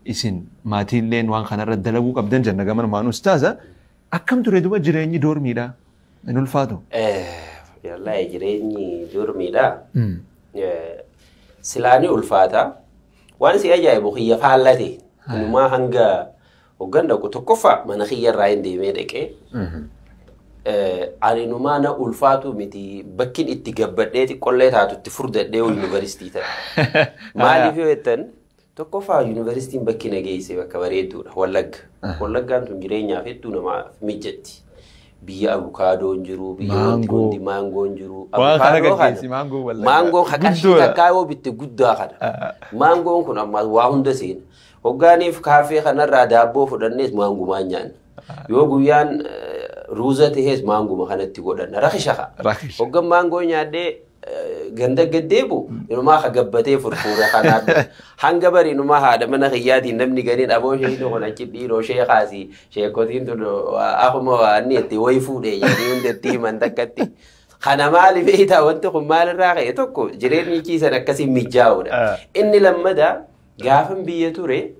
Isin maatiilleen waan kanarra dalaguu qabdan jenna gamanumaan ustaaza. Akkam ture duba jireenyi doormiidha? Hin ulfaatu? Yallaa, jireenyi doormiidha. Silaani ulfaata. Waan si ajaa'ibu kiyya faallate. Kunumaa hanga hoggan dhaqu tokkoffaa mana kiyya irraa hin deemee dhaqee. Ani numaa na ulfaatu miti, bakkin itti gabbadhee xiqqollee taatu itti furdadhee yuunivarsiitii ta'e. Maaliif yoo jettan, tokkoffaa yuunivarsiitiin bakki na geesse bakka bareedduudha. Wallagga. Wallaggaan tun jireenyaaf hedduu namaaf mijatti. Biyya abukaadoon jiru, biyya wanti hundi maangoon jiru. Waan kana gaggeessi maangoo Wallaggaa. Maangoon qarshii takkaa yoo bitte guddaa kana. Maangoon kun amma waa hunda seena. Hoggaaniif kaafee kanarraa daabboo fudhannees maangumaan nyaanna. Yoo guyyaan ruuza tahees maanguma kanatti godhanna. Rakisha kaa. Hoggan maangoo nyaadhee ganda gaddeebu inumaa ka gabbatee furfuure kanaan hanga bari inumaa haadha mana kiyyaatiin namni gariin aboo ishee kun achi dhiiroo sheekaasi sheekotiin tun akkuma waan itti wayi fuudhee jedhanii hunda itti himan takkatti. Kana maali beektaa, wanti kun maalirraa ka'e? Tokko, jireenyi ciisan akkasii mijaa'uudha. Inni lammadaa, gaafan biyya ture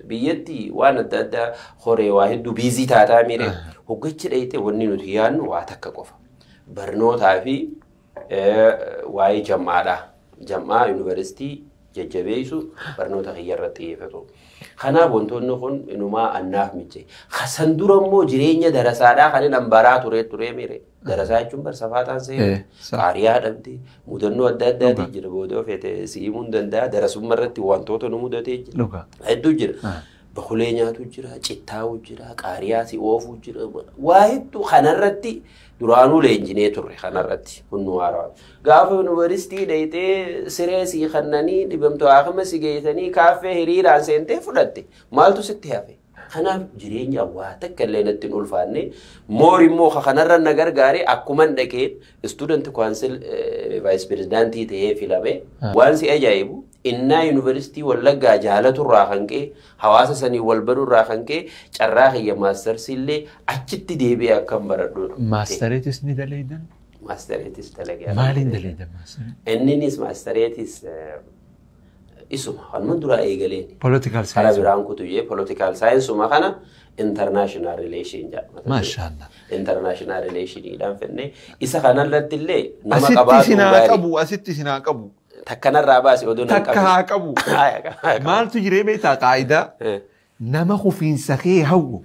biyyatti waan adda addaa horee waa hedduu busy taataa miire hoggachi dhayite wanni nuti yaadnu waa takka qofa. Barnootaa fi waa'ee jam'aadha. Jam'aa yuunivarsiitii jajjabeessu, barnoota kiyya irratti xiyyeeffatu. Kanaaf wantoonni kun inumaa annaaf mijee. San dura immoo jireenya darasaadhaa kan inni baraa ture ture miire. Darasaa jechuun barsafaataan seera. Qaariyaa dhabdee mudannoo adda addaatiin jira, booda ofeete si himuu hin danda'a. Darasummaa irratti wantoota nu mudatee jira. Hedduu jira. Bakulee nyaatu jira, cittaa'u jira, qaariyaa si oofuu jira. Waa hedduu kanarratti duraanuu leenjinee turre, kanarratti kun nu haarawaa. Gaafa yuunivarsiitii dhayitee siree sii kannanii dhibamtu haakama si geessanii kaaffee hiriiraan seentee fudhatte maaltu sitti hafe? Kanaaf jireenya waa takka illee natti hin ulfaanne. Moor immoo kanarra na gargaare, akkuma dhaqeen student council vice presidentii ta'ee filame. Waan si ajaa'ibu, innaa yuunivarsiitii Wallaggaa jaalaturraa kan ka'e, hawaasa sanii wal barurraa kan ka'e, carraa kiyya maastarsii illee achitti deebi'ee akkan baradhu. Maastareetis ni daleeydan? Maastareetis dalagee. Maaliin daleeydan maastareet? Inninis maastareetis isuma kanuma duraa eegaleen. Political Karaa science. Biraan kutuyyee political science kana international relation jedhama. Maashaallah. International relationiidhaan fennee isa kanarratti illee nama Asitti qabaatu isin haa gaarii. qabu, asitti isin haa qabu. Takkanarraa baase oduu nan Takka haa qabu. Maaltu jiree beektaa qaayidaa? Nama kufiinsa kee hawwu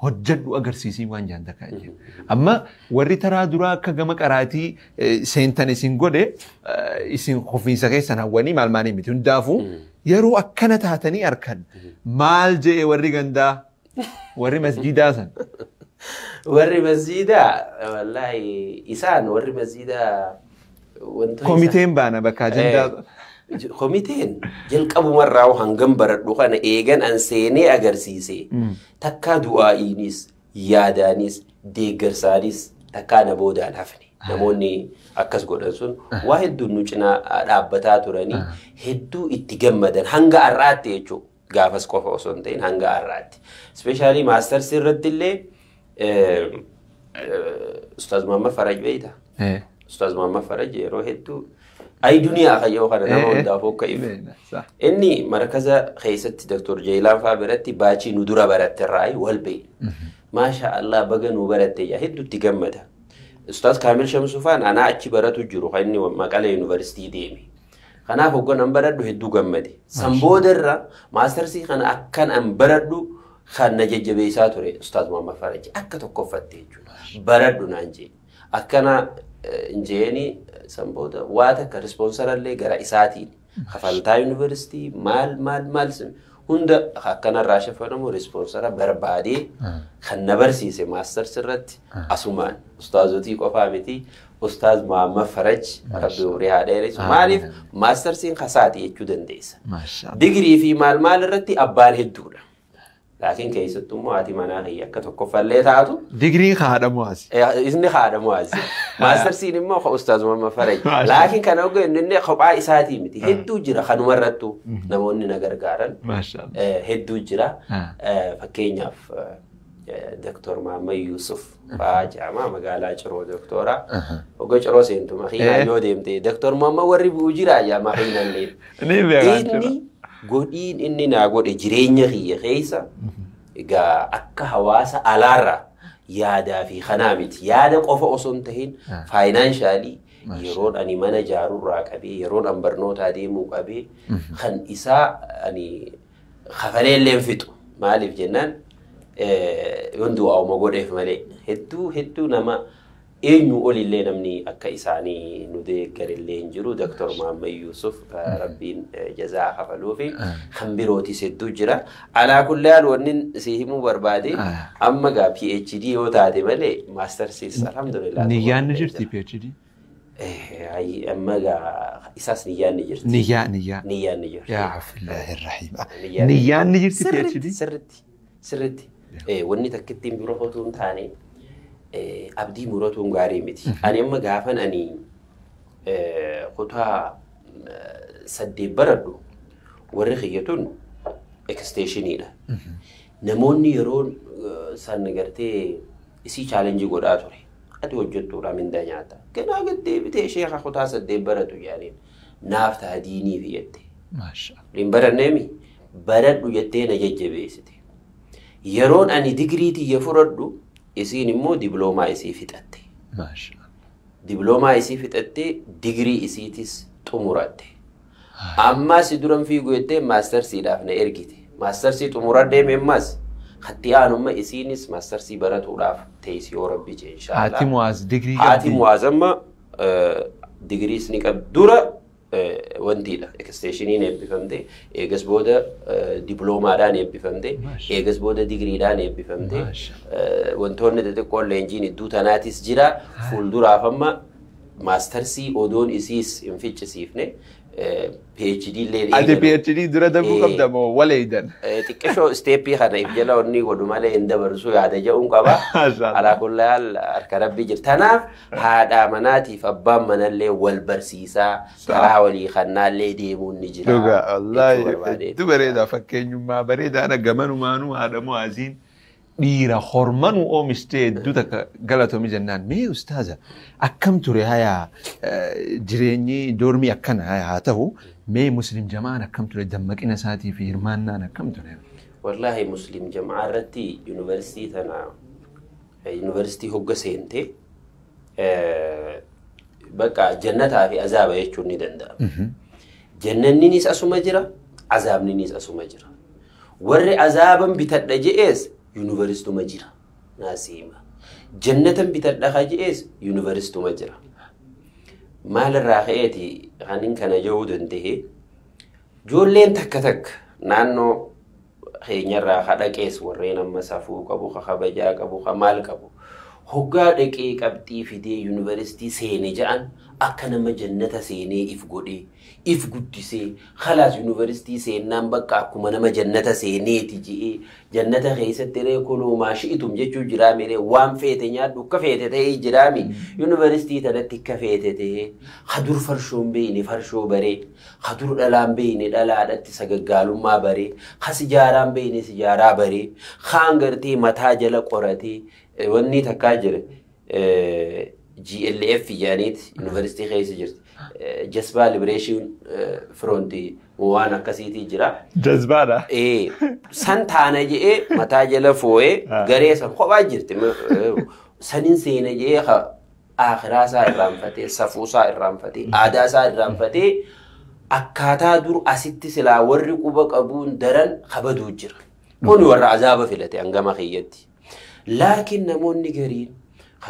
hojjedhu agarsiisii waan jaan takka jiru. Amma warri taraa duraa akka gama qaraatii seentan isin godhe isin kufiinsa keessan hawwanii maal maalii miti. Hundaafuu yeroo akkana taatanii arkan maal je'e warri gandaa, warri masjiidaa san? Warri masjiidaa, wallaahi, isaan warri masjiidaa wantoota Komiteen baana bakka ajandaa. Komiteen jalqabumarraa hangam baradhu kana eegan an seenee agarsiise takkaa du'aa'iinis, yaadaanis, deeggarsaanis takkaa na boodaan hafne. Namoonni akkas godhan sun waa hedduun nu cinaa dhaabbataa turanii hedduu itti gammadan hanga har'aatti jechuudha. Gaafas qofa osoo hin ta'in hanga har'aatti. Especially maastarsii irratti illee Ustaaz Muhammad Faraj beektaa? Ustaaz Muhammad Faraj yeroo hedduu ay duniyaa kayyoo kana nama hundaaf akka ifu. Inni markaza keessatti Dr. Jeelaan fa'aa biratti baachii nu dura baratte irraa wal beekna. Maasha Allah, baga nu baratte yaa hedduutti gammada. Ustaaz Kaamil Shamsufaan anaa achi baratu jiru kan inni Maqalee Yuunivarsiitii deeme. Kanaaf hoggan an baradhu hedduu gammade. San boodarra maastarsii kana akkan an baradhu kan na jajjabeessaa ture Ustaaz Muhammad Faraj akka tokkoffatte jechuudha. Baradhu naan jee. Akkana jeeni san booda waa takka sponsorallee gara isaatiin kafaltaa yuunivarsiitii maal maal maal hunda akkanarraa shafanamu sponsora barbaadee kan na barsiise maastars irratti asumaan ustaazotii qofaa miti, Ustaaz Muhammad Faraj Rabbi umrii haa dheeressu. Maaliif, maastarsiin kasaati jechuu dandeessa. Digirii fi maal maal irratti abbaan hedduudha. Laakiin keessattuu immoo haati manaa kiyya akka tokkoffallee taatu. Digiriin haadhamu asi. Inni haadhamu asi. Maastarsiin immoo ka Ustaaz Muhammad Faraj. Laakiin kana hogga inni kophaa isaatii miti. Hedduu jira kanumarrattuu namoonni na gargaaran. Hedduu jira. Fakkeenyaaf Doktor Muhammad Yusuf fa'aa jedhama, magaalaa Ciroo doktora. Hogga Ciroo seentu makiinaa yoo deemte Doktor Muhammad warri bu'u jira jedha makiinallee. Ni beekaa. Inni Godhiin inni naa godhe jireenya kiyya keessa egaa akka hawaasa alaarraa yaadaa fi kanaa miti. Yaada qofa osoo hin tahin financially yeroon ani mana ijaarurraa qabee yeroon an barnootaa deemuu qabee kan isaa ani kafalee illee hin fixu. Maaliif jennaan yoon du'aa'uma godheef malee hedduu hedduu nama eenyu olillee namni akka isaanii nu deeggarillee hin jiru. Dr. Muhammad Yusuf Rabbiin jazaa kafaluu fi kan birootis hedduu jira. Alaa kulli haal wanni si himuu barbaade amma gaa PhD yoo taate malee mastersiis alhamdulillah. Niyyaan ni jirti PhD? Amma gaa isaas niyyaan ni jirti. Niyyaa niyyaa. Niyyaan ni jirti. Yaa Abdullahi Rahiim. Niyyaan ni jirti PhD? Sirritti sirritti. Wanni takkittiin bira qotuu hin taane abdii muratuun gaarii miti. Ani amma gaafan ani kutaa 8 baradhu warri kiyyatuun eksteeshiniidha. Namoonni yeroo san gartee isii chaalenjii godhaa ture. Ati hojjettuudha mindaa nyaata. Ganaa gaddee bitee sheeka kutaa 8 baratu jaaniin naaf ta'a diinii fi jette. Hin baranneemi baradhu jettee na jajjabeessite. Yeroon ani digirii tiyya fudhadhu isiin immoo diploomaa isii fixatte. Diploomaa isii fixattee digirii isiitis xumuratte. Ammas si duran fiigu jettee maastarsiidhaaf na ergite. Maastarsii xumuradhee ammas hatti aanumma isiinis maastarsii baratuudhaaf teessi yoo rabbi jee inshaallah. Haati Muwaaz digirii qabdi. Haati Muwaaz amma digiriis ni qabdi. Dura wantiidha. Eksteeshiniin eebbifamte, eegas booda diploomaadhaan eebbifamte, eegas booda digiriidhaan eebbifamte. Wantoonni xixiqqoon leenjiin iddoo tanaatis jira. Fuulduraaf amma maastarsii odoon isiis hin ficcisiifne PhD illee Ati PhD dura dabuu qabda moo waleeydan? Xiqqishoo isteeppii kana if jala onni godhu malee hin dabarsu yaada jedhuun qaba. Alaa kulli haal harka rabbii jira. Tanaaf haadha manaatiif abbaan manallee wal barsiisaa karaa walii kannaallee deemuun ni jira. Dhugaa wallaahi hedduu bareedaa fakkeenyummaa bareedaadha gamanumaanuu haadha Muwaaziin dhiira hormanuu oomishtee hedduu takka galatoomi jennaan. Mee ustaaza akkam ture hayaa jireenyi doormii akkana haa ta'u mee muslim jamaan akkam ture dammaqina isaatii fi hirmaannaan akkam ture? Wallaahi muslim jamaa irratti yuunivarsiitii tana yuunivarsiitii hogga seente bakka jannataa fi azaaba jechuun ni danda'ama. Jannanninis asuma jira, azaabninis asuma jira. Warri azaaban bitadha je'ees yuunivarsiituma jira. Naasiima. Jannatan bitadha ka je'ees yuunivarsiituma jira. Maalirraa ka'eeti kanin kana jechuu danda'e ijoolleen takka takka naannoo keenyarraa ka dhaqees warreen amma safuu qabu, ka kabajaa qabu, ka maal qabu. Hoggaa dhaqee qabxii fidee yuunivarsiitii seene ja'an akka nama jannata seenee if godhee if guddisee khalaas yuunivarsiitii seennaan bakka akkuma nama jannata seeneeti je'ee jannata keessatti ree kuluu maashi'itum jechuu jiraami ree waan feete nyaadhu akka feete ta'ee jiraami yuunivarsiitii tanatti akka feete ta'ee hadur farshoon beeyne farshoo baree hadur dhalaan beeyne dhalaadhatti sagaggaalummaa baree ha sijaaraan beeyne sijaaraa baree kaan gartee mataa jala qoratee wanni takkaa jira GLF jedhaniiti yuunivarsiitii keessa jirti. Jasbaa Liberation Front waan akkasiitii jira. Jazbaadha. San taana je'ee mataa jala foo'ee garee san kophaa jirti. Sanin seena je'ee akhiraa isaa irraanfatee, safuu isaa irraanfatee, aadaa isaa irraanfatee akkaataa dur asitti silaa warri quba qabuun daran kabaduu jira. Kun warra azaaba filate hangama kiyyatti. Laakiin namoonni gariin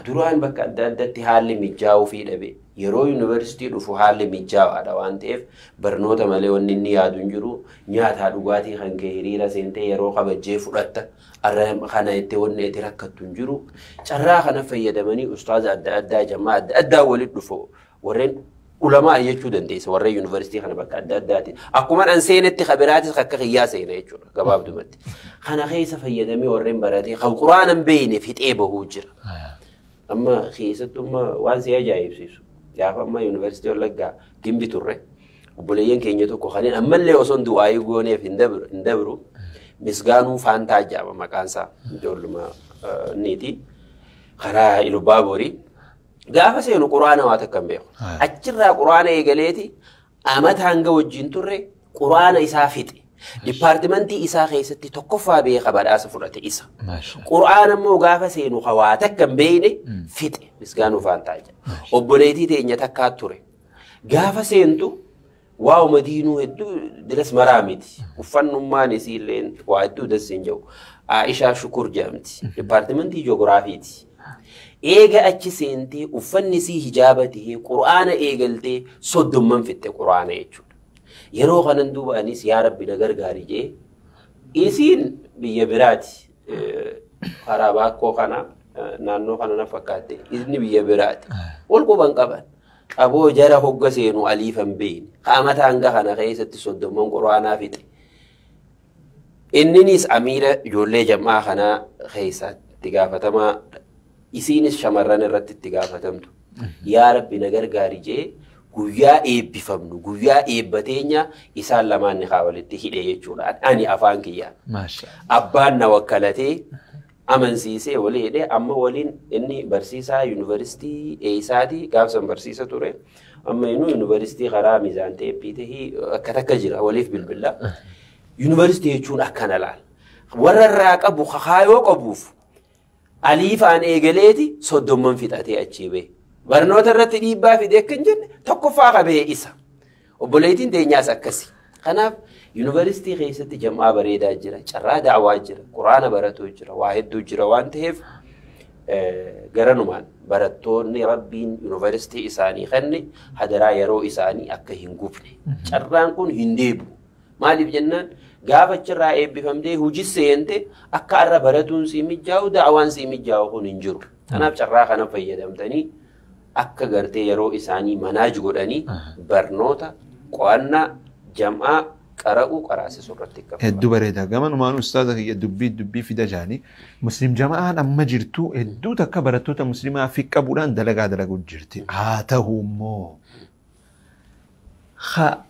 duraan bakka adda addaatti haalli mijaa'uu fi dhabe yeroo yuunivarsiitii dhufu haalli mijaawaadha waan ta'eef barnoota malee wanni inni yaadu hin jiru nyaataa dhugaatii kan kee hiriira seentee yeroo kabajjee fudhatta kana itti wanni itti rakkattu hin jiru carraa kana fayyadamanii ustaaza adda addaa jamaa adda addaa walitti dhufu warreen ulamaa jechuu dandeessa warreen yuunivarsiitii kana bakka adda addaati akkuma an seenetti kabiraatis akka kiyyaa seena jechuudha gabaabdumatti kana keessa fayyadamee warreen baratee kan quraana hin beekne fixee bahuu jira. Amma keessattuu waan si ajaa'ibsiisu gaafa amma yuunivarsiitii Wallaggaa Gimbi turre obboleeyyan keenya tokko kanneen ammallee osoo du'aayii gooneef hin dabru Misgaanuu Faantaa jedhama maqaan isaa ijoolluma niiti karaa Ilubaaborii gaafa seenu quraana waa takka hin beeku achirraa quraana eegaleeti amata hanga wajjin turre quraana isaa fixe. Dipaartimentii isaa keessatti tokkoffaa beeka badhaasa fudhate isa. Qura'aan ammoo gaafa seenu hawaa takka hin beekne fixe Misgaanuu Faantaa jedha. Obboleettii teenya takkaa ture. Gaafa seentu waa'uma diinuu hedduu diras maraa miti. Uffannummaan isiillee waa hedduu das hin jiru. Aishaa Shukur jedhamti. Dipaartimentii Joogiraafiiti. Eega achi seentee uffanni isii hijaaba tahee qura'aana eegaltee 30 fixxe qura'aana jechuudha. Yeroo kanan duuba anis yaa Rabbi na gargaari jee isiin biyya biraati. Karaa baakkoo kana naannoo kana na fakkaatte inni biyya biraati. Wal quban qaban. Aboo jara hogga seenu aliifan beeyne. Qaamata hanga kana keessatti 30 qura'aanaa fixe. Inninis amiira ijoollee jam'aa kanaa keessatti gaafatamaa isiinis shamarran irratti itti gaafatamtu. Yaa Rabbi na gargaari jee guyyaa eebbifamnu guyyaa eebbateenya isaan lamaan ni walitti hidhe jechuudha. Ani afaan kiyyaan. Abbaan na wakkalatee amansiisee walii hidhee amma waliin inni barsiisaa yuunivarsiitii eessaati gaafsan barsiisa ture. Amma inni yuunivarsiitii karaa miizaan teeppii tahii akka takka jira waliif bilbila. Yuunivarsiitii jechuun akkana laal. Warra irraa qabu kaayoo qabuuf aliifaan eegaleeti 30 fixatee achii bahe. Barnoota irratti dhiibbaa fide akka hin jenne tokkoffaa qabee isa. Obboleettiin teenyaas akkasi. Kanaaf yuunivarsiitii keessatti jam'aa bareedaa jira, carraa da'awaa jira, quraana baratuu jira, waa hedduu jira waan ta'eef garanumaan barattoonni Rabbiin yuunivarsiitii isaanii kenne hadaraa yeroo isaanii akka hin gubne. Carraan kun hin deebi'u. Maaliif jennaan gaafa achirraa eebbifamtee hojii seente akka har'a baratuun sii mijaa'u da'awaan sii mijaa'u kun hin jiru. Kanaaf carraa kana fayyadamtanii akka gartee yeroo isaanii manaaj godhanii barnoota, qo'annaa, jam'aa, qara'uu qaraasisuu irratti qabu. Hedduu bareeda. Gamanumaan ustaaza kiyya dubbii fida jaanii Muslim jama'aan amma jirtu hedduu takka barattoota muslimaa fi qabuudhaan dalagaa dalaguu jirti. Haa ta'u immoo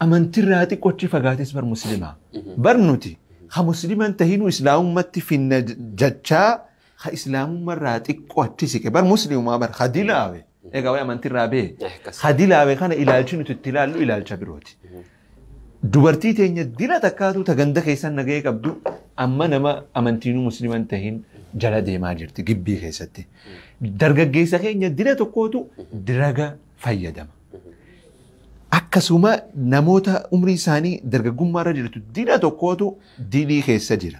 amantiirraa xiqqoochi fagaates bar muslimaa. Bar nuti ha musliman tahinuu islaamummaatti finna jechaa ha islaamummarraa xiqqoo achi siqe bar muslimumaa bar ha dilaawe. Egaa waa'ee amantiirraa bee ha dilaawe kana ilaalchi nuti itti ilaallu ilaalcha birooti. Dubartii teenya dila takkaatu ta ganda keessan nagahee qabdu amma nama amantiinuu musliman tahin jala deemaa jirti gibbii keessatti. Dargaggeessa keenya dila tokkootu diraga fayyadama. Akkasuma namoota umrii isaanii dargaggummaarra jirtu dila tokkootu dilii keessa jira.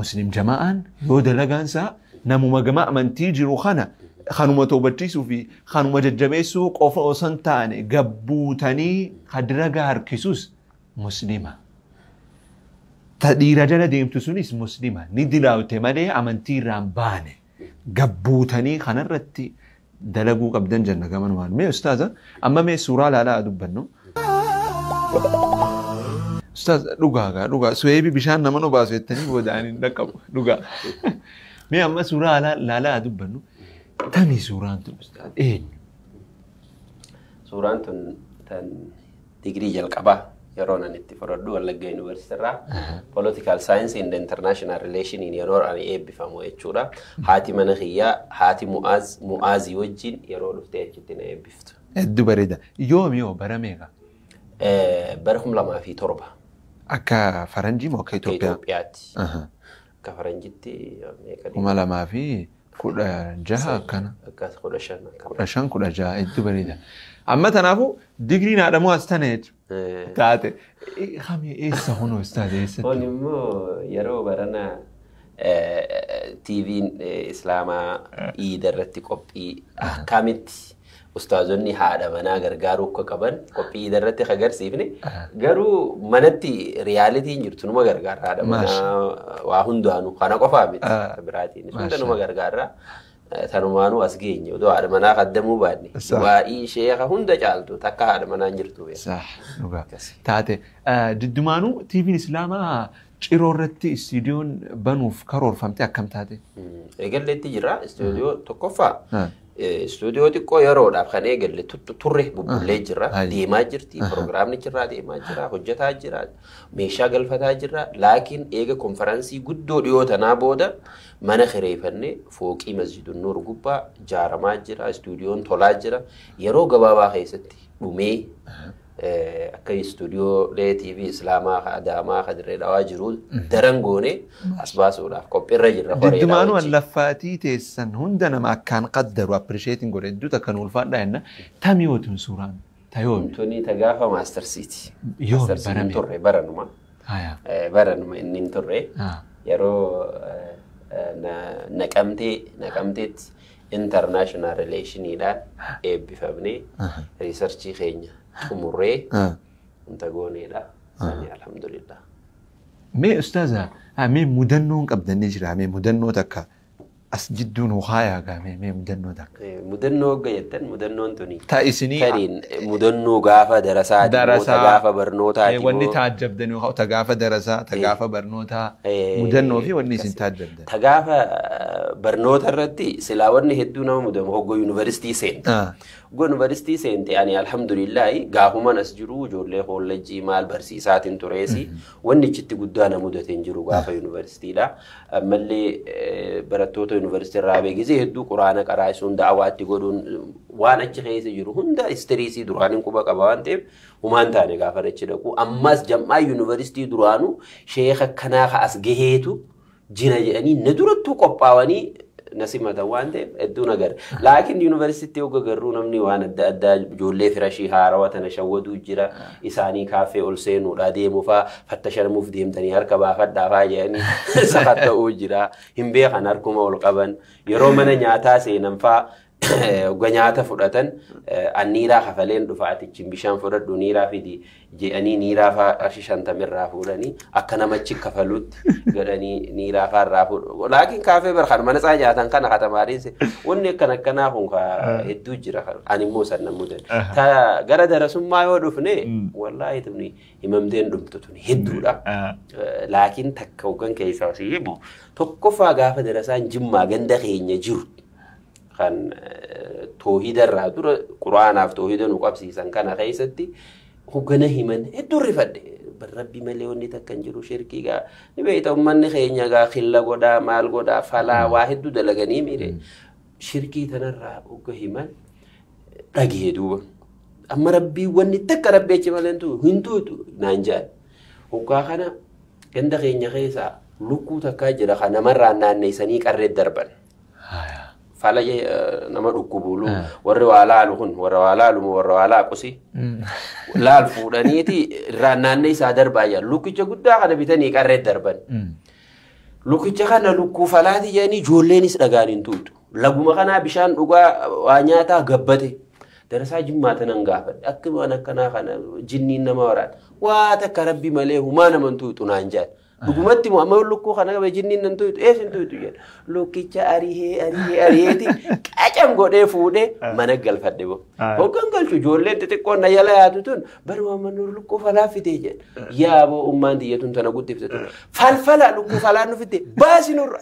Muslim jama'aan yoo dalagaan isaa namuma gama amantii jiru kana kanuma toobachiisuu fi kanuma jajjabeessuu qofa osoo hin taane gabbuutanii diraga harkisus muslima. Ta dhiira jala deemtu sunis muslima. Ni dilaawte malee amantii irraa hin baane. Gabbuutanii kanarratti dalaguu qabdan jenna gamanumaan. Mee ustaaza amma mee suuraa laalaa dubbannu. Ustaaz dhugaa dhugaa su'eebi bishaan nama nu baasu jettanii booda'anii hin dhaqqabu dhugaa. Mee amma suuraa laalaa dubbannu. Tami suuraan tun ustaaz eenyu? Suuraan tun tan digirii jalqabaa yeroo nan itti fudhadhu Wallagga Yuunivarsiitii irraa Political Science and International Relation yeroo ani eebbifamu jechuudha. Haati mana kiyyaa haati Mu'aazii wajjin yeroo dhuftee achitti na eebbiftu. Hedduu bareeda. Yoomi yoo bara meeqa? Bara 2007. Akka faranjii moo akka Itoophiyaa? Itoophiyaatti. Akka faranjitti meeqa? 2016 akkana. Akkas 15. 15 16 hedduu bareeda. Amma kanaafuu digiriin haadha Mu'aaz tana jechuudha. Taate. Kamii eessa hunoo ustaaze eessatti? Kun immoo yeroo barana TV'n Islaamaa iida irratti qophii akkamitti ustaazonni haadha manaa gargaaruu akka qaban qophii iida irratti agarsiifne garuu manatti riyaalitiin jirtu numa gargaarra haadha manaa waa hundaanuu kana qofaa miti biraatiin hunda numa gargaarra. Tanumaanuu as geenye odoo haadha manaa qaddamuu baanne waa'ii sheeka hunda caaltu takka haadha manaa hin jirtu. Taate diddumaanuu TV'n Islaamaa ciroo irratti istiidiyoon banuuf karoorfamte akkam taate? Eegalleetti jira istiidiyoo tokkoffaa. Istuudiyoo xiqqoo yeroodhaaf kan eegalle turre bubbullee jira deemaa jirti piroogiraamni jirraa deemaa jira hojjetaa jira meeshaa galfataa jira laakiin eega konferansii guddoo dhiyoo tanaa booda mana kireeffannee fooqii masjidun nuur gubbaa ijaaramaa jira istuudiyoon tolaa jira yeroo gabaabaa keessatti dhumee Akka istuudiyoo TV Islaamaa ka Adaamaa ka Dirree Dhawaa jiru daran goone as baasuudhaaf qophiirra jirra. Diddumaanuu allaffaatii teessan hunda nama akkaan qaddaru appreciating godhe hedduu takka nu ulfaadhaa jenna. Tamii wotun suuraan tayoomi. Tuni ta gaafa maastarsiiti. Yoom barame? Turre baranuma. Baranuma inni hin turre. Yeroo naqamteetti international relationiidhaan eebbifamnee riisarchii keenya xumurree wanta gooneedha. Sani alhamdulillah. Mee ustaaza, mee mudannoon qabdanii jira, mee mudannoo takka as jidduu nu haayaa gaa, mee mudannoo takka. Mudannoo hogga jettan mudannoon tuni. Ta isinii. Tariin mudannoo gaafa darasaati moo ta gaafa barnootaati moo. Wanni taajjabdanii ta gaafa darasaa, ta gaafa barnootaa, mudannoo fi wanni isin taajjabdan. Ta gaafa barnoota irratti silaa wanni hedduu nama mudamu hogga yuunivarsiitii seente. Hogga yuunivarsiitii seente ani alhamdulillaahi gaafuman as jiru ijoollee koolleejjii maal barsiisaatiin tureesi wanni ichitti guddaa na mudate hin jiru gaafa yuunivarsiitiidha. Ammallee barattoota yuunivarsiitii irraa beekisee hedduu quraana qaraasuun da'awaatti godhuun waan achi keessa jiru hunda istiriisii duraaniin quba qaba waan ta'eef humaan taane gaafa achi dhaqu. Ammas jam'aa yuunivarsiitii duraanuu sheeka kanaa ka as gaheetu jira jedhanii na durattuu qophaa'anii na simatan waan ta'eef hedduu na gara. Laakiin yuunivarsiitii hogga garuu namni waan adda addaa ijoollee firashii haarawaa tana shawwaduu jira. Isaanii kaaffee ol seenuudhaa deemuu fa'aa fattasharmuuf deemtanii harka baafadhaa fa'aa jedhanii sakatta'uu jira. Hin beekan harkuma ol qaban. Yeroo mana nyaataa seenan fa'aa hogga nyaata fudhatan anniiraa kafaleen dhufa atichi bishaan fudhadhu niiraa fidi jedhanii niiraa fa'aa qarshii 50 irraa fuudhanii akka namachi kafalutti godhanii niiraa fa'aa irraa fuudhu. Laakiin kaafee barkaan mana isaa nyaatan kana katamaariinse wanni akkana akkanaa kun hedduu jira. Ani immoo san nan mudan. Gara darasummaa yoo dhufne wallaahi tuni himamteen dhumtu tuni hedduudha. Laakiin takka hoggan keessaa si himu tokkoffaa gaafa darasaan Jimmaa ganda keenya jiru. Kan toohida irraa dura quraanaaf toohida nu qabsiisan kana keessatti hoggana himan hedduu rifadhe. Rabbi malee wanni takka hin jiru shirkii gaa ni beekta uummanni keenya gaa xilla godhaa maal godhaa falaa waa hedduu dalaganii miire shirkii tanarraa hogga himan dhagee duuba. Amma rabbii wanni takka rabbi achi malee hin tuutu naan jedhan. Hoggaa kana ganda keenya keessaa lukkuu takkaa jira kan namarraa naanneessanii qarree darban. Fala nama dhukkubulu warri waa laalu kun warra waa laalu warra waa laaqusi laal fuudhaniiti irraa naannee isaa darbaa jira. Lukkicha guddaa kana bitanii qarree darban. Lukkicha kana lukkuu falaati jedhanii ijoolleenis dhagaan hin tuutu. Laguma kanaa bishaan dhugaa waa nyaataa gabbate. Darasaa Jimmaa tanan gaafadhe. Akka waan akkanaa kana jinniin nama waraana. Waa takka rabbi malee humaa nama hin tuutu naan jedhan. Dhugumatti immoo amma lukkuu kana qabe jinniin nan tuutu ees hin tuutu jedha. Lukkicha arihee arihee ariheeti qacam godhee fuudhee mana galfadhe bo. Hoggan galchu ijoolleen xixiqqoon na jala yaatu tun baruma mana lukkuu falaa fitee jedha. Yaaboo ummaan tiyya tun tana guddifte tun falfala lukkuu falaa nu fite baasi nurra.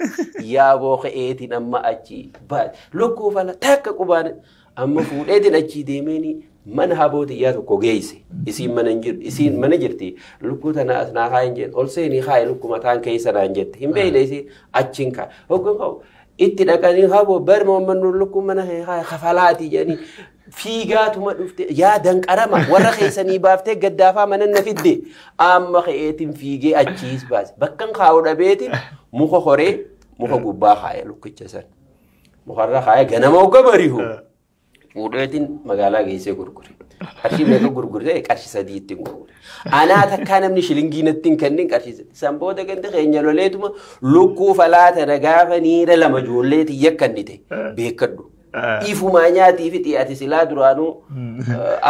Yaaboo ka'eetiin amma achi baasi lukkuu falaa takka qubaan amma fuudheetiin achii deemeeni mana haboo xiyyaa tokko geesse. Isiin mana hin jiru, isiin mana jirti. Lukkuu tana as naa haa hin jenne. Ol seenii haayi lukkuu mataan keessa naan jette. Hin beekne isiin achiin kaa. Hoggan ka'u itti dhaqanii haboo barma mannu lukkuu mana haayi kafalaati jedhanii fiigaatuma dhufte yaa danqarama warra keessanii baaftee gaddaafaa mana na fidde amma ka'eetiin fiigee achiis baase. Bakkan kaa'u dhabeetiin muka horee muka gubbaa kaa'e lukkicha san. Mukarra kaa'e ganama hogga bari'u. Fuudheetiin magaalaa geessee gurgure. Qarshii meeqa gurgurte? Qarshii 3 ittiin gurgure. Anaa takkaa namni shilingii natti hin kennin qarshii 3. San booda ganda keenya loleetuma lukkuu falaa tana gaafa niira 2 ijoollee xiyya kennite beekadhu. Ifumaa nyaatii fi xiyaati silaa duraanuu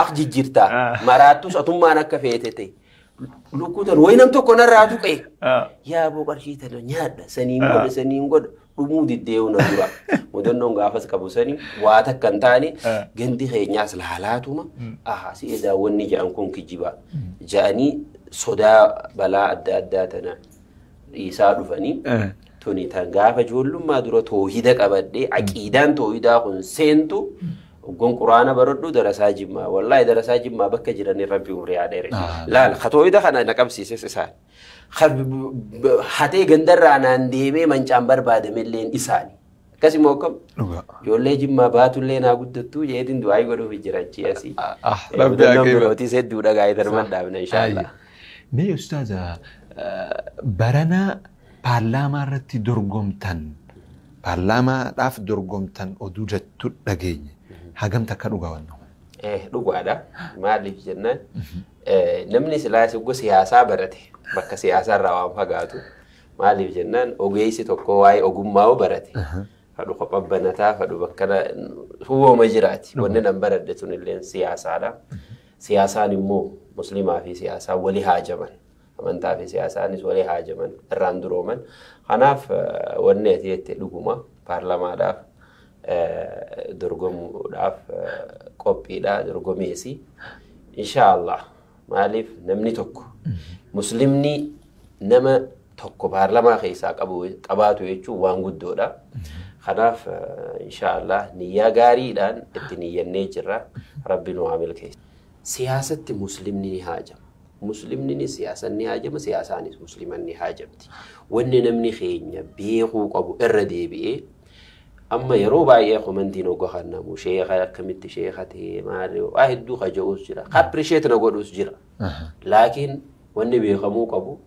ak jijjiirtaa. Maraattus atummaan akka feete ta'e. Lukkuu tana wayi nam tokko narraa tuqe. Yaaboo qarshii tana nyaadha saniin godha saniin godha. Dhumuu diddee'uu na dura. Mudannoon gaafas qabu sani waa takka hin taane gandi keenyaas laalaatuma si daawwanni jedhan kun kijiba jedhanii sodaa balaa adda addaa tana dhiisaa dhufanii tuni tan gaafa ijoollummaa dura toohida qabadhee aqiidaan toohidaa kun seentu hoggan quraana baradhu darasaa Jimmaa wallaahi darasaa Jimmaa bakka jiran rabbi umrii haa dheeressu. Laal ka toohida kana na qabsiises isaan. Hatee gandarraa naan deemee mancaan barbaadamelleen isaani. Akkasuma akkam ijoollee Jimmaa baatullee naa guddattuu jeetiin du'aa godhuuf jira achi asii. Rabbi birootis hedduudha gaa'ee darban dhaabna inshaallah. Mee ustaaza barana paarlaamaa irratti dorgomtan paarlaamaadhaaf dorgomtan oduu jettu dhageenye hagam takka dhugaa wannu. Dhugaadha. Maaliif jennaan namni silaa siggo siyaasaa barate bakka siyaasaa irraa waan fagaatu maaliif jennaan ogeessi tokko waa'ee ogummaa barate. Fadhu kophaa banataa fadhu bakka hubooma jiraati. Wanni nan baradhe sun illee siyaasaadha. Siyaasaan immoo musliimaa fi siyaasaa walii haajaman. Amantaa fi siyaasaanis walii haajaman irraan durooman. Kanaaf wanni ati jette dhuguma paarlamaadhaaf dorgomuudhaaf qophiidha dorgomeesi. Inshaallah maaliif namni tokko muslimni nama tokko paarlamaa keessaa qabaatu jechuun waan guddoodha. Kanaaf inshaallah niyyaa gaariidhaan itti niyyannee jirra. Rabbi nu haa milkeessu. Siyaasatti muslimni ni haajama. Muslimni siyaasan ni haajama, siyaasaanis musliman ni haajamti. Wanni namni keenya beekuu qabu irra deebi'ee amma yeroo baay'ee komantiin hogga kennamu sheeka akkamitti sheeka ta'e maali waa hedduu kaja'uus jira. Appreciate na godhuus jira. Laakiin wanni beekamuu qabu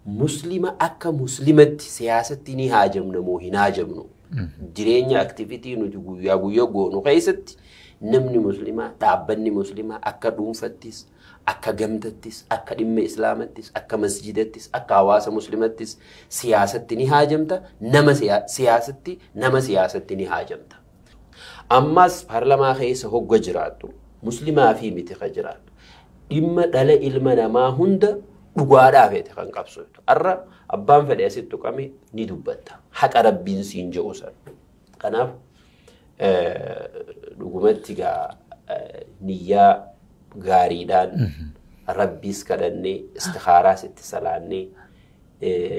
muslima akka muslimatti siyaasatti ni haajamna moo hin haajamnu. Jireenya aktivitii nuti guyyaa guyyaa goonu keessatti namni muslimaa dhaabbanni muslimaa akka dhuunfattis akka gamtattis akka dhimma islaamattis akka masjidattis akka hawaasa muslimattis siyaasatti ni haajamta nama siyaasatti nama siyaasatti ni haajamta. Ammas paarlamaa keessa hogga jiraattu muslimaa fi miti ka jiraattu dhimma dhala ilma namaa hunda dhugaadhaaf feete kan qabsootu. Har'a abbaan fedhe asitti tuqame ni dubbatta. Haqa rabbiin siin jedhu san. Kanaaf dhugumatti gaa niyyaa gaariidhaan rabbiis kadhannee istikhaaraas itti salaannee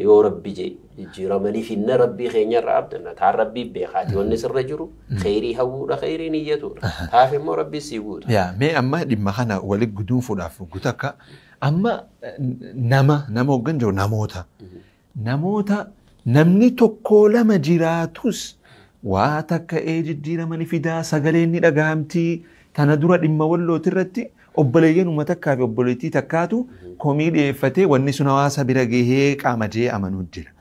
yoo rabbi jijjiiramanii finna rabbii keenyarraa abdanna. Taan rabbii beekaati wanni sirra jiru kheyrii hawwuudha kheyrii niyyatuudha. Taaf immoo rabbii sii guuta. Yaa mee amma dhimma kana walitti guduunfuudhaaf guutakka amma nama hoggan jiru namoota namni tokko lama jiraatus waa takka jijjiiramanii fidaa sagaleen ni dhagahamti tana dura dhimma wallooti irratti obboleeyyan uummata takkaa fi obboleettii takkaatu komii dhiyeeffatee wanni sun hawaasa bira gahee qaama jee amanuu jira.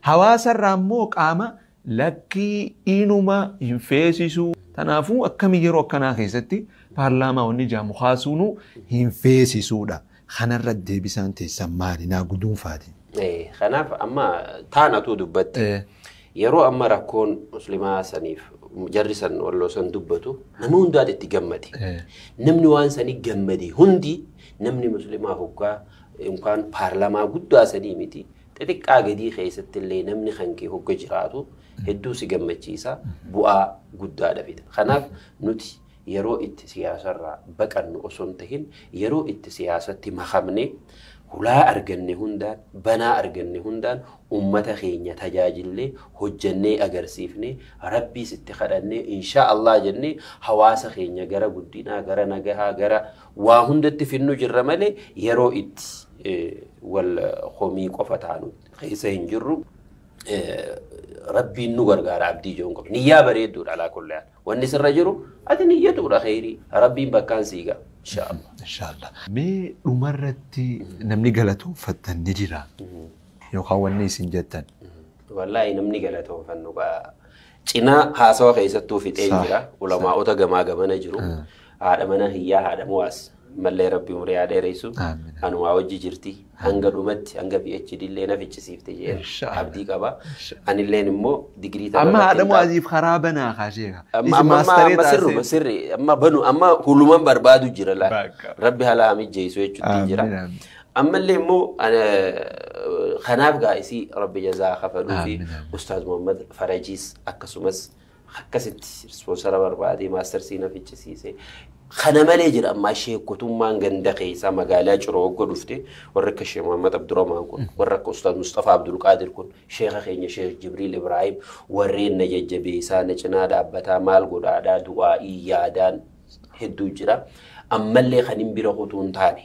Hawaasa irraa immoo qaama lakkii inuma hin feesisu. Kanaafuu akkamii yeroo akkanaa keessatti paarlaamaa wanni jaamu kaasuunu hin feesisuudha. Kanarra deebisaan teessan maali naa guduunfaati. Kanaaf amma taanatu dubbatte. Yeroo amma rakkoon muslimaa saniif jarri san walloo san dubbatu nama hundaatu itti gammade. Namni waan sanii gammade hundi namni muslimaa hoggaa yookaan paarlamaa guddaa sanii miti xixiqqaa gadii keessatti illee namni kan kee hogga jiraatu hedduu si gammachiisa bu'aa guddaadha fida. Kanaaf nuti yeroo itti siyaasarraa baqannu osoo hin tahin yeroo itti siyaasatti makamne hulaa arganne hundaan banaa arganne hundaan ummata keenya tajaajillee hojjannee agarsiifne rabbiis itti kadhannee insha Allah jennee hawaasa keenya gara guddinaa gara nagahaa gara waa hundatti finnu jirra malee yeroo itti wal komii qofa taanu keessa hin jirru. Rabbiin nu gargaara abdii jiruun qabu. Niyyaa bareedduudha alaa kulli haal. Wanni sirra jiru ati niyyatuudha kheyrii. Rabbiin bakkaan siiga. Inshaallah. Inshaallah. Mee dhumarratti namni galatoonfattan ni jira yookaan wanni isin jettan. Wallaahi namni galatoonfannu cinaa haasawa keessattuu fixee jira. Ulamaa'ota gamaa gamana jiru. Haadha mana hiyyaa haadha muwaas. Mallee rabbi umurii haa dheeressu. Anumaa wajji jirti. Hanga dhumatti hanga PhD illee na fichisiifte jee abdii qaba. Anilleen immoo digirii tapha. Amma haadha muwaasiif karaa banaa kaasheeka. Amma sirruma sirri amma banu amma huluman barbaadu jira laa. Rabbi haala mijjeessu jechuutti jira. Ammallee immoo kanaaf gaa'isii rabbi jazaa kafaluu fi Ustaaz Muhammad Farajiis akkasumas akkasitti ispoonsara barbaadee maastarsii na fichisiise. Kana malee jira ammaa sheekotummaan ganda keessaa magaalaa Ciroo hogga dhufte warra akka Sheekh Muhammad Abdurrahmaan kun warra akka Ustaaz Mustafaa Abdulqaadir kun sheeka keenya Sheekh Jibriil Ibraahim warreen na jajjabeessaa na cinaa dhaabbataa maal godhaadhaa du'aa'ii yaadaan hedduu jira. Ammallee kan hin bira kutuu hin taane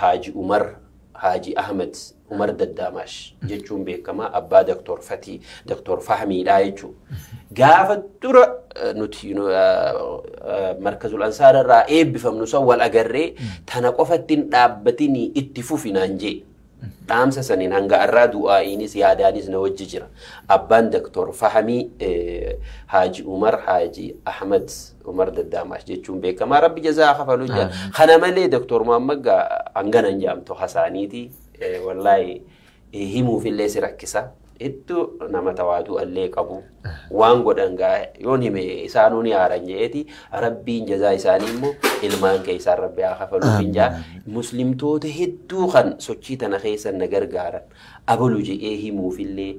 Haaji Umar Haaji Ahmed Umar Daddaamaash jechuun beekamaa abbaa Doktor Fatii Doktor Fahmiidhaa jechuudha. Gaafa dura nuti Markazul Ansaar irraa eebbifamnu san wal agarree tana qofatti hin dhaabbatinii itti fufi naan jee. Dhaamsa saniin hanga arraa du'aa'iinis yaadaanis na wajji jira. Abbaan Doktor Fahamii Haaji Umar Haaji Ahmad Umar Daddaamaash jechuun beekamaa Rabbi jazaa kafalu jira. Kana malee Doktor Muhammad hangana hin jedhamtu hasaaniiti. Wallaahi himuufillee si rakkisa. Hedduu nama tawaaduu allee qabu. Waan godhan gaa yoon hime isaanuu ni haaran je'eeti. Rabbiin jazaa isaanii immoo ilmaan keessaan Rabbi haa kafaluuf hin jaa. Muslimtoota hedduu kan sochii tana keessa na gargaaran abalu je'ee himuufillee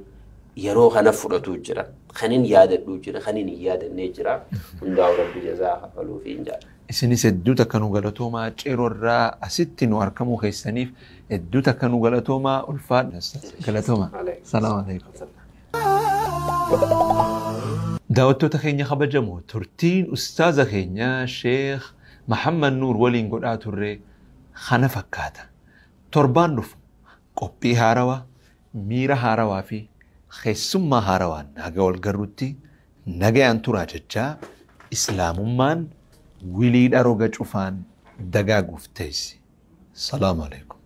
yeroo kana fudhatu jira. Kanin yaadadhuu jira, kanin hin yaadannee jira. Hundaa'u Rabbi jazaa kafaluuf hin jaa. Isinis hedduu takka nu galatoomaa ceeroo asitti nu argamuu keessaniif hedduu takka nu galatoomaa ulfaadha. Galatoomaa. Salaam alaikum. Daawwattoota keenya kabajamoo turtiin ustaaza keenya Sheekh Mahammad Nuur waliin godhaa turre kana fakkaata. Torbaan dhufu qophii haarawaa, miira haarawaa fi keessummaa haarawaan naga wal garrutti nagayaan turaa jechaa islaamummaan wiliidha roga cufaan dagaaguuf teessi. Salaamu alaikum.